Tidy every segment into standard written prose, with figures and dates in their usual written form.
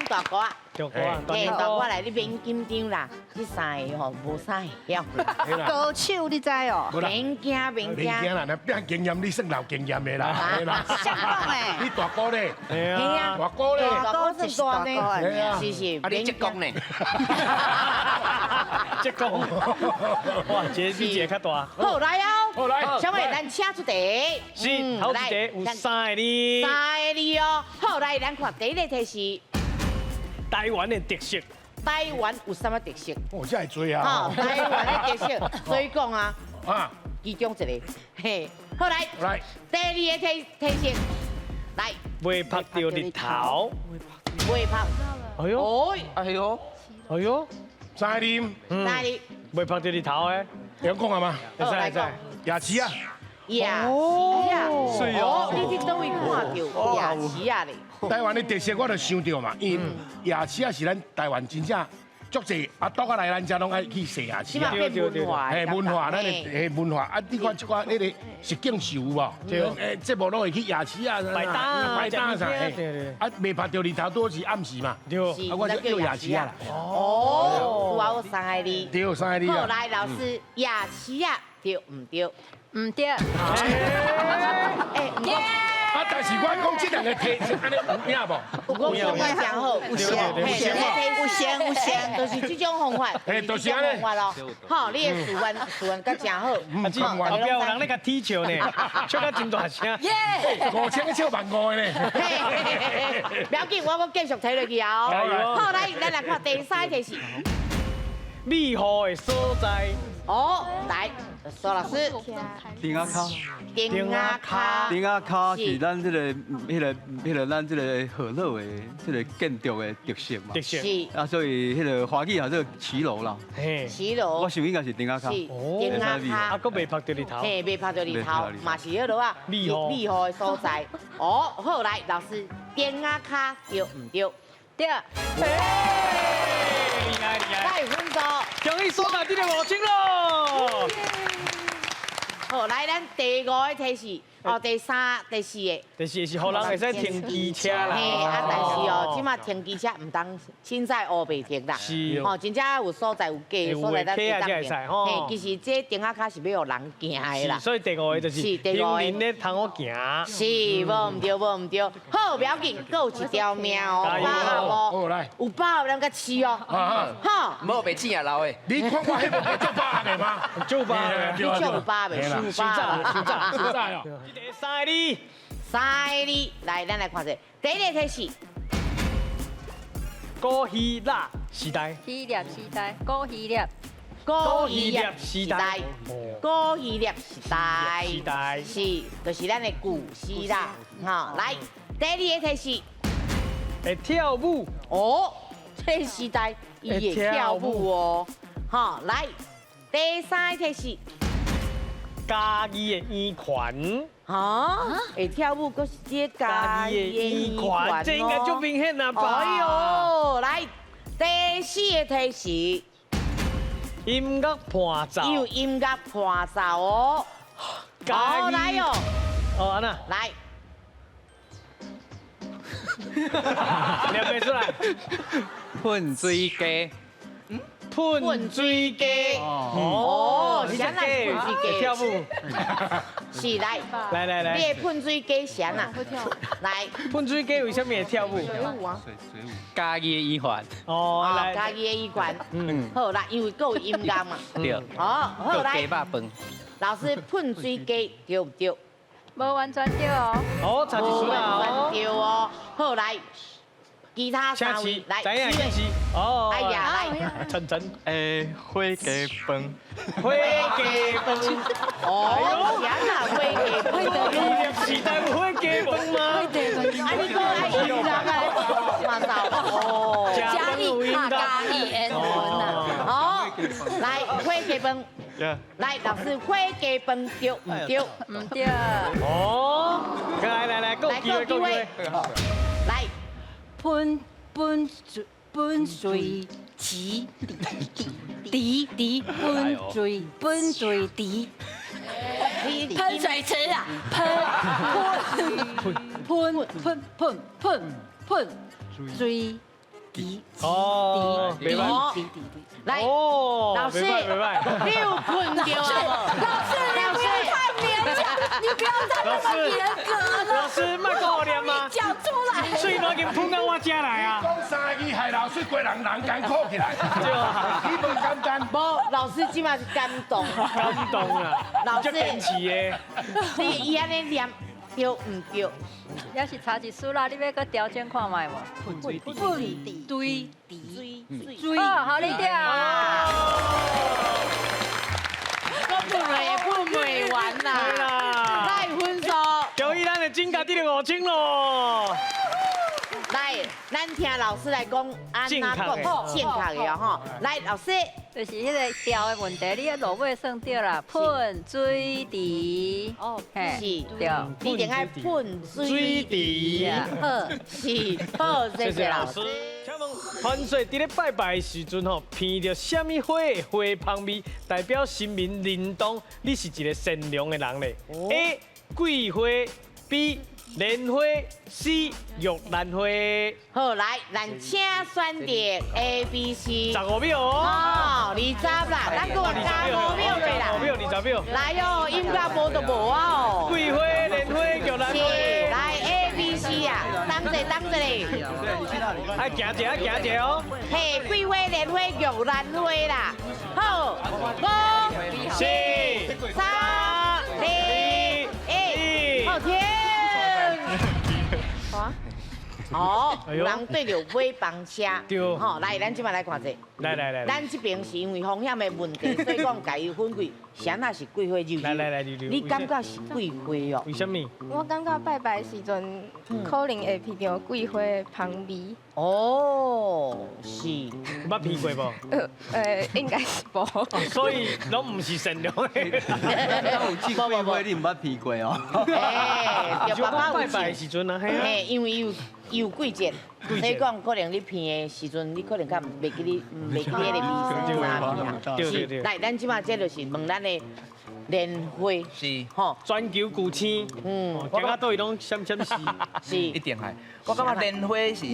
大哥啊。大哥啊，嘿，大哥來，你免緊張啦，這三个吼無啥會曉。高手你知哦？免驚免驚啦，那拼經驗你算老經驗的啦，啦。相講的。你大哥咧？係啊，大哥咧？大哥算大呢？是是。啊，你浙江呢？浙江。哇，這比這較大。好來哦。好來。小妹，咱請出題。是，頭一題有三個字。三個字哦。好來，咱看第一個提示。台灣的特色，台灣有啥物特色？哦，這會多啊！台灣的特色，所以講啊，啊，其中一個，嘿，好來，來，第二個提示，來，袂曝著日頭，袂曝，哎喲，哎喲，哎喲，三个字，三个字，袂曝著日頭的，會講啊嗎？會使會使，夜市啊，夜市啊，哦，你佇佗位看著夜市啊咧？台灣的特色我就想著嘛，因為夜市啊是咱台灣真正足濟阿篤仔來咱遮攏愛去踅夜市啊。對對對，嘿文化，咱的嘿文化啊！你看這寡彼個實境秀有無？對，節目攏會去夜市啊，擺檔擺檔啥？啊，袂曝著日頭，拄是暗時嘛。對，啊，我就叫夜市啊啦。哦，有三個字。對，三個字啊。好，來老師，夜市啊，對毋對？毋對。哎。啊！但是我講這兩個題是按呢有影無？有講真好，有像有像有像有像，就是這種方法，嘿，就是按呢方法咯。好，你的詞源詞源閣真好。後壁有人咧共踢笑呢，笑甲真大聲。耶！5000笑15,000呢。不要緊，我閣繼續睇落去啊。好，來，咱來看第三題是美好的所在。哦，來，蘇老師。釘仔跤。釘仔跤。釘仔跤是咱這個、彼個、彼個咱這個河洛的這個建築的特色嘛。特色。是。啊，所以彼個華語叫做騎樓啦。嘿。騎樓。我想應該是釘仔跤。是。釘仔跤。啊，閣袂曝著日頭。嘿，袂曝著日頭，嘛是彼落啊，美好的所在。哦，好，來，老師，釘仔跤對毋對？對。厲害厲害。來，分數。恭喜蘇大弟的5000咯！好，來，咱第五個提示，哦，第三、第四個。第四個是予人會使停機車啦。嘿，啊，但是哦，這馬停機車毋通凊彩烏白停啦。是。哦，真正有所在有假所在咱會當停。嘿，其實這釘仔跤是欲予人行的啦。所以第五個就是是第五個。行人咧通好行。是，無毋對，無毋對。好，不要緊，閣有一條命哦，把握好來。有把握咱閣試哦。好。無白錢也流的。你看我彼無足把握的嗎？足把握。你足有把握，傷把握。傷早，傷早哦。三个字，三个字，來，咱來看者。第一個提示，古希臘時代。希臘時代，古希臘。古希臘時代，古希臘時代。時代。是，就是咱的古希臘。好，來，第二個提示，會跳舞。哦，這個時代伊會跳舞哦。好，來，第三個提示。嘉義的圓環，哈，會跳舞，閣是這嘉義的圓環，這應該足明顯啦吧？哎喲，來，第四個提示，音樂伴奏，有音樂伴奏哦。好，來哦，哦，按怎，來，念袂出來，噴水雞。噴水雞，哦，啥啦？噴水雞跳舞，是來，來來來，你的噴水雞啥啦？來，噴水雞為啥物會跳舞？水舞啊，水舞。嘉義的圓環，哦，來，嘉義的圓環，嗯，好啦，因為閣有音樂嘛，對，哦，好來，雞肉飯，老師噴水雞對毋對？無完全對哦，哦，差一絲啦，無完全對哦，好來。其他三位來，哦，哎呀，來，陳陳，火雞飯，火雞飯，哦，啥啊，火雞飯，時代有火雞飯嗎？啊，你講愛音樂啊，嘛走，哦，嘉義啊，嘉義緣分啊，哦，來，火雞飯，來，老師，火雞飯對毋對？毋對。哦，來來來，夠機會，夠機會，來。噴噴水噴水池，池池噴水噴水池，噴水池啊！噴噴噴噴噴噴水池哦，袂歹，池池。來，哦，老師，袂歹袂歹。你有睏著啊無？老師，你不要太勉強，你不要再那麼嚴格了。老師，莫講我念啊，講出來。喙都已經噴到我這來啊。講三個字害老師，規人人艱苦起來。對啊，你無簡單。無，老師這馬是感動。感動啊，老師足堅持的。你伊按呢念對毋對？也是差一絲啦，你欲閣調整看覓無？噴水池水。哦，好你對。我噴袂噴袂完啦。來分數。恭喜咱的金家得到5000咯。來，咱聽老師來講，按怎講正確的哦吼。來，老師，就是彼个調的問題，你落尾算對啦，噴水池。哦，是，對，你一定愛噴水池。好，是，好，謝謝老師。請問，傳說佇咧拜拜的時陣吼，鼻著啥物花的花香味，代表神明認同你是一个善良的人咧？A. 桂花，B. 蓮花，C. 玉蘭花。好，來，咱請選擇 A、B、C。 15秒哦。哦，20啦，咱閣加5秒對啦。5秒，20秒。來哦，音樂無就無啊哦。桂花、蓮花、玉蘭花。是，來 A、B、C 啊，等者等者咧。愛行一下，行一下哦。嘿，桂花、蓮花、玉蘭花啦。好，5、4、 3、2、1，好停。哦，有人對著尾房車，對，吼，來，咱這擺來看者。來來來，咱這邊是因為風險的問題，所以講共伊分開。啥那是桂花肉？來來來，你你感覺是桂花哦？為什麼？我感覺拜拜時陣可能會鼻著桂花的香味。哦，是。有捌鼻過無？應該是無。所以攏毋是善良的。有這桂花你毋捌鼻過哦？哎，對，爸爸拜拜的時陣啊，嘿，因為有季節，所以講可能你鼻的時陣，你可能較袂記你，袂記彼个味啥。對對對。來，咱這馬這就是問咱的蓮花，是吼，全球巨星，行到佗位攏閃閃是，是，一定係。我感覺蓮花是，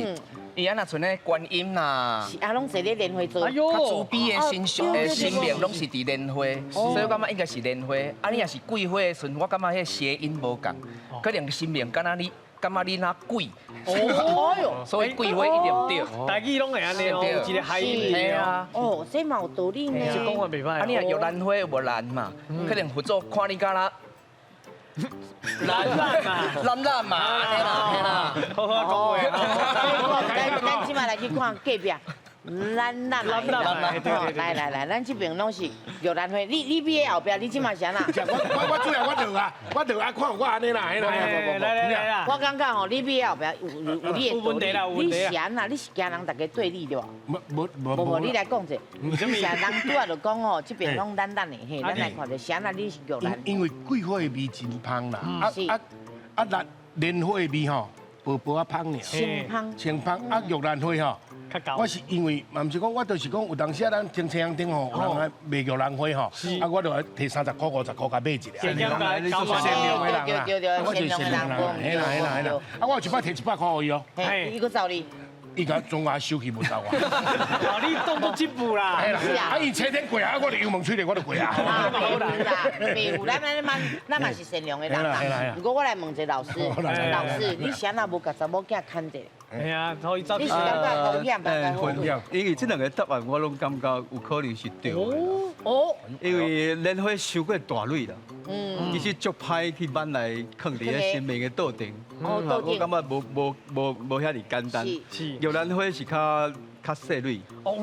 伊按若像咧觀音啦，是啊，攏坐咧蓮花座。哎喲，較慈悲的身上的生命攏是佇蓮花，所以我感覺應該是蓮花。啊，你若是桂花的時陣，我感覺彼個諧音無仝，可能生命敢若你。感覺你若鬼，哦，所以桂花一定對，台語攏會按呢哦，有一個諧音啊。哦，這嘛有道理呢。這講法袂歹。啊，你若玉蘭花有無蘭嘛？可能佛祖看你敢若蘭蘭嘛，蘭蘭嘛，按呢啦，嘿啦。好好講話。咱這馬來去看隔壁。咱咱來來來，咱這邊攏是玉蘭花，你邊後壁，你這馬是按怎？我主要我落啊，我落啊，看我按呢啦，來來來來，我感覺吼，你邊後壁有你的道理，你是按怎？你是驚人逐家對你對無？無無無，你來講者，是人拄仔就講吼，這邊攏咱咱的嘿，咱來看者，是按怎？你是玉蘭？因為桂花的味真芳啦，啊啊蓮花的味吼，薄薄仔芳爾，清芳清芳啊，玉蘭花吼。我是因為嘛，毋是講，我就是講，有當時啊，咱停車場頂吼，有人來賣玉蘭花吼，啊，我就愛提30塊、50塊共買一個。善良的人啦，我就是善良的人，嘿啦嘿啦嘿啦。啊，我有一擺提100塊予伊哦。伊閣走你。伊共總我收去無走啊。哦，你當作這步啦。嘿啦，啊，伊車頂過啊，我就油門吹咧，我就過啊。好啦，袂有，咱嘛是善良的人啦。不過我來問一下老師，老師，你啥若無共查某囝牽者？係啊，可以走。你是感覺風險吧？因為這兩個答案我攏感覺有可能是對的。哦。因為蓮花傷過大蕊啦，其實足歹去挽來囥佇咧神明的桌頂。我感覺無遐爾簡單。是。玉蘭花是較細蕊。哦，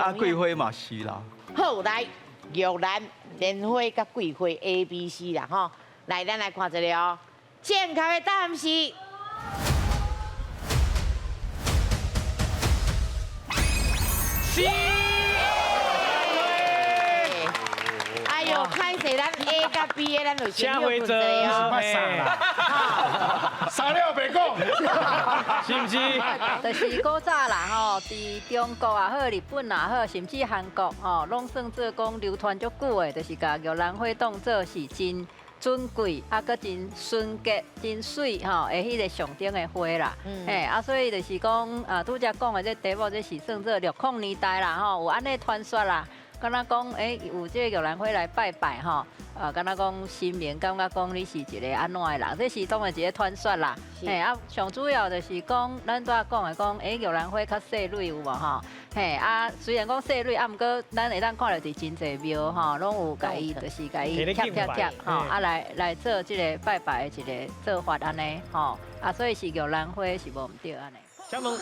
啊，桂花嘛是啦。好，來玉蘭、蓮花佮桂花 A、B、C 啦，吼。來，咱來看一下哦。正確的答案是。 C。哎呦，歹勢，咱 A 佮 B 的，咱就先車回座，捌啥啦？啥了袂講，是毋是？就是古早啦吼，佇中國也好，日本也好，甚至韓國吼，攏算做講流傳足久的，就是共玉蘭花當做是真。尊贵，啊，閣真纯洁、真媠吼，的彼个象征的花啦。嘿，啊，所以就是讲，啊，拄才讲的这题目，这是算做60年代啦，吼，有按呢传说啦。敢若讲，欸，有这个玉兰花来拜拜吼，啊，敢若讲神明感觉讲你是一个按怎的人，这是当然一个传说啦。嘿，啊，上主要就是讲，咱拄仔讲的讲，欸，玉兰花较细蕊有无吼？嘿，啊，虽然讲细蕊，啊，毋过咱会当看著伫真济庙吼，攏有共伊，就是共伊贴贴贴吼，啊，來做這個拜拜的一個做法按呢吼，啊，所以是玉蘭花是無毋對按呢。請問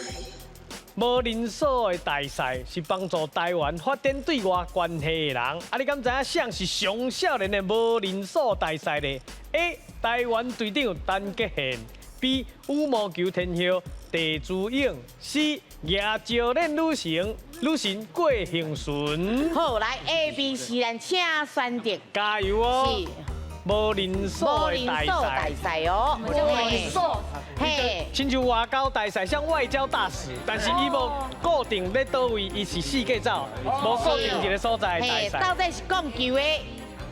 無人數的大使是幫助台灣發展對外關係的人，啊，你敢知影誰是上少年的無人數大使咧？A. 台灣隊長陳傑憲，B. 羽毛球天后鄭姿穎，C. 舉石鏈女神郭幸純。好，來 A、B、C，咱請選擇。加油哦！是。無人數的大無人數大使，使哦，無人數，嘿，親像外交大使，像外交大使，但是伊無固定咧佗位，伊是四界走，無固定一個所在的大使。到底是講球的，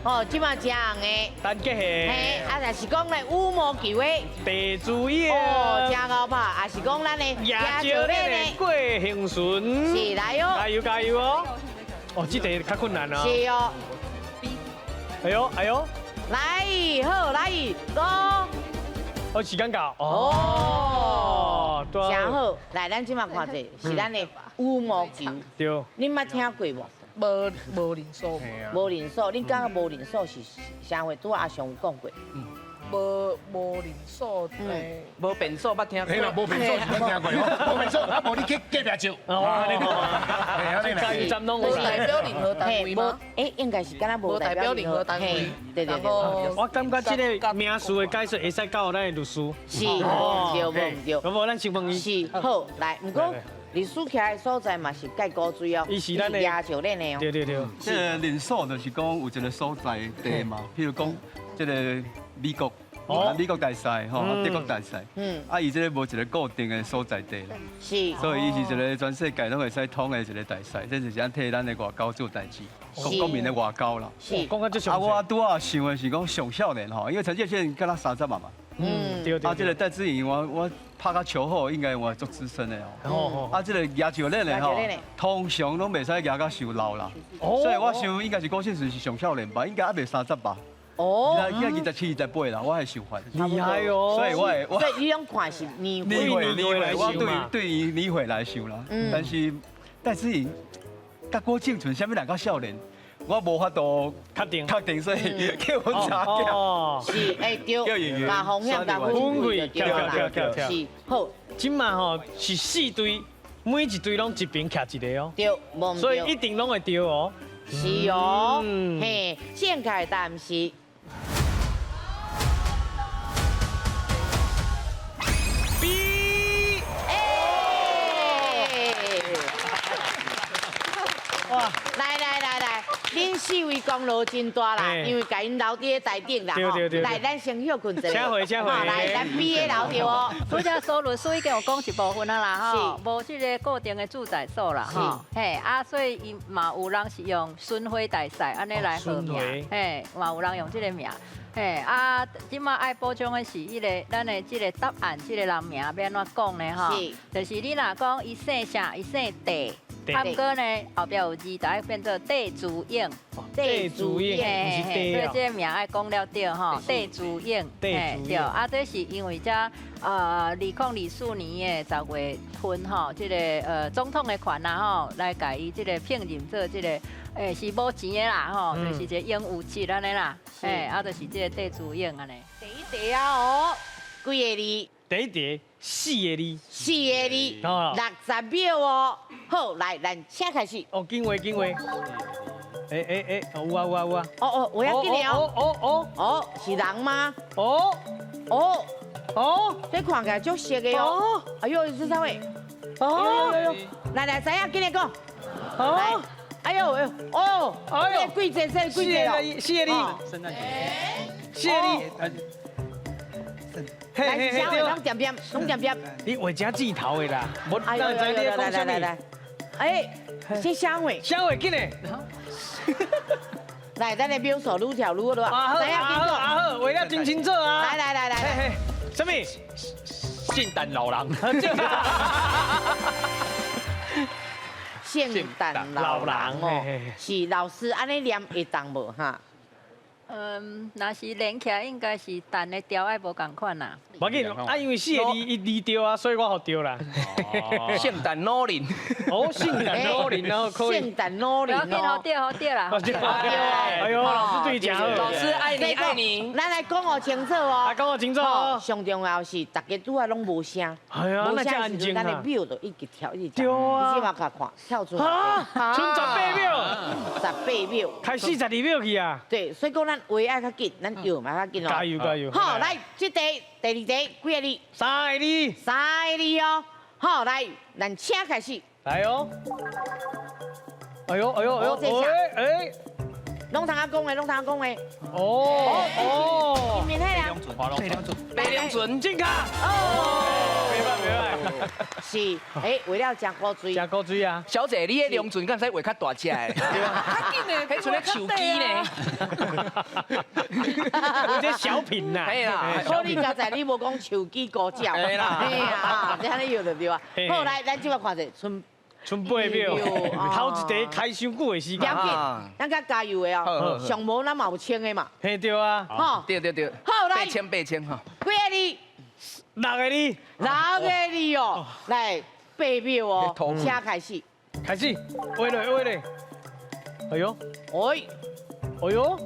哦，這馬真紅的，陳傑憲，嘿，啊，若是講咧羽毛球的，鄭姿穎，哦，真𠢕拍，啊是講咱的舉石鏈的郭幸純，是來哦，加油加油哦，哦，這題較困難哦，是哦，哎呦哎呦。來，好，來，五，哦，時間到，哦，真好，來，咱這馬看者是咱的羽毛球，對，你捌聽過無？無人數，無人數，你感覺無人數是啥貨？拄仔阿雄有講過。無人數，無變數捌聽過。嘿啦，無變數是捌聽過，無變數，啊無你去隔壁照。哦，無代表任何單位嗎？欸，應該是敢若無代表任何單位。對對對。我感覺這個名詞的解說會使交予咱的律師。是，無毋對，無毋對。咁無咱先問伊。是，好，來，毋過律師徛的所在嘛是蓋古錐哦，伊是咱的舉石鏈的哦。對對對。這個人數就是講有一個所在地嘛，譬如講這個美國。美國大使吼，德國大使，啊，伊這個無一個固定的所在地啦，是，所以伊是一個全世界攏會使通的一個大使，這就是按替咱的外交做代誌，國民的外交啦。是，講到這啊，我拄仔想的是講上少年吼，因為陳傑憲敢若30嘛嘛，對對。啊，這個戴資穎我拍甲超好，應該我足資深的哦。啊，這個舉石鏈的吼，通常攏袂使舉甲傷老啦，所以我想應該是郭婞淳是上少年吧，應該猶未30吧。哦，應該27、28啦，我的想法。厲害哦！所以我所以你攏看是年歲，年歲，我對於年歲來想啦。但是戴資穎、佮郭婞淳，啥物人較少年，我無法度確定，確定，所以叫阮查囝。是，欸對，把風險共分開就對啦。是，好。這馬吼是四隊，每一隊攏一邊徛一個哦。對，無毋對。所以一定攏會對哦。是哦，嘿，正確答案是。B。哇！來來來來，恁四位功勞真大啦，因為共𪜶留佇咧台頂啦吼。來，咱先歇睏一下。請回，請回。來，咱 B 的留著哦。拄才蘇律師已經有講一部分啊啦吼，無這個固定的駐在所啦吼。嘿，啊，所以伊嘛有人是用巡迴大使按呢來號名，嘿，嘛有人用這個名。嘿，啊，這馬愛補充的是，彼個咱的這個答案，這個人名欲按怎講呢？吼，就是你若講伊姓啥，伊姓鄭。啊，毋過呢，後壁有字，就愛變做鄭姿穎。鄭姿穎，所以這個名愛講了對吼，鄭姿穎，對。啊，這是因為這2024年的10月份吼，這個總統的權啊吼，來共伊這個聘任做這個，是無錢的啦吼，就是一個榮譽職按呢啦，啊，就是這個鄭姿穎按呢。第一題啊哦，幾個字？第一題四個字。四個字，60秒哦。好，來，咱請開始。哦，緊話緊話。欸，有啊有啊有啊。哦哦，我要緊了。哦哦哦。哦，是人嗎？哦哦哦，這看起來足熟的哦。哎呦，這啥貨？哦，來來，知影緊來講。哦。哎呦哎呦，哦，哎呦，幾濟，這幾濟咯？四個字，四個字。來，是啥貨？攏點點，攏點點。你畫只箭頭的啦，無哪會知你咧講啥物？哎，這啥貨？啥貨？緊嘞！來，咱的秒數愈跳愈好啊好來啊好啊好，畫了真清楚啊！來來來來來，什麼？聖誕老人。聖誕老人哦，是老師按呢念會當無哈？嗯，若是連起來應該是陳的調愛無仝款啦。無要緊，啊，因為四個字伊字對啊，所以我予對啦。聖誕老人。哦，聖誕老人哦，可以。聖誕老人哦，好對好對啦。哎呦，老師對講。老師愛你愛你。咱來講予清楚哦。啊，講予清楚哦。上重要是，大家拄仔攏無聲。係啊，那真安靜啊。咱的秒就一直跳一直跳。對啊。你這馬較看，跳出來。啊，賰18秒。18秒。開始12秒去啊。對，所以講咱話愛較緊，咱搖嘛較緊哦。加油加油！好，來，這題第二題幾个字？三个字。三个字哦。好，來，咱請開始。來哦。哎呦哎呦哎呦！哎哎，攏通仔講的，攏通仔講的。哦哦。前面彼人。白龍船，正確。哦。袂歹袂歹。是，哎，為了食古錐。食古錐啊！小姐，你彼龍船敢使畫較大隻的？較緊的，彼賰咧手機呢。我這小品呐。嘿啦。可你剛才你無講手機高照。嘿啦。嘿啊，這按呢搖就對啊。好，來，咱這擺看者，賰。賰8秒，頭一題開傷久的時間。要緊，咱較加油的哦。上無咱嘛有穿的嘛。嘿對啊。吼。對對對。好，來。80008000吼。幾个字？六个字。六个字哦，來8秒哦，請開始。開始，畫咧畫咧。哎呦。哎。哎呦。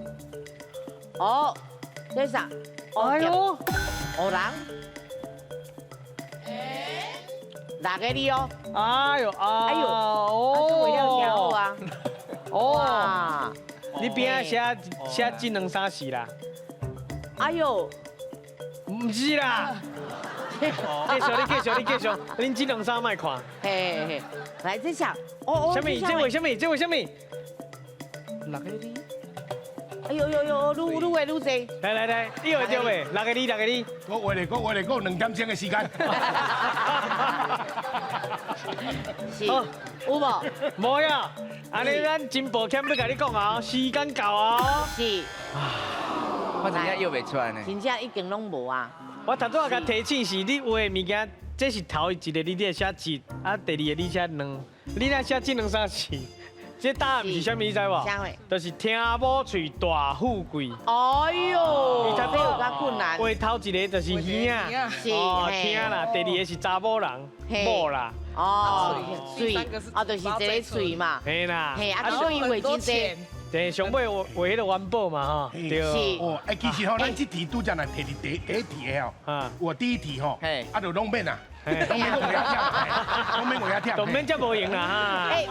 哦，這啥？哎呦。黑人。六个字哦。哎呦哎呦，啊，這畫了真好啊。哦。你邊仔寫寫這兩三四啦。哎呦。毋是啦。繼續，你繼續，你繼續，恁這兩三莫看。嘿嘿，來這下，哦哦。啥物？這畫啥物？這畫啥物？六个字。哎呦呦呦，愈愈畫愈濟。來來來，你畫對未？六個字，六個字。我畫咧，我畫咧，我有2點鐘的時間。是，有無？無呀。按呢，咱真抱歉欲共你講啊，時間到啊。是。我真正搖袂出來呢。真正已經攏無啊。我頭拄仔共提醒是，你畫的物件，這是頭一個你咧寫一，啊，第二個你寫兩，你若寫這兩三四，這答案是啥物？你知無？就是聽某喙大富貴。哎呦，這有較困難。畫頭一個就是耳仔，哦，聽啦；第二個是查某人，某啦。哦，喙，啊，就是這个喙嘛。嘿啦。嘿，啊，所以畫真濟。對，上尾畫彼个元寶嘛吼，對。是。哦，哎，其實吼，咱這題拄則若提佇第一題的吼，有第一題吼，啊，就攏免啊，攏免畫遐忝，攏免畫遐忝，都免遮無閒啦哈。哎。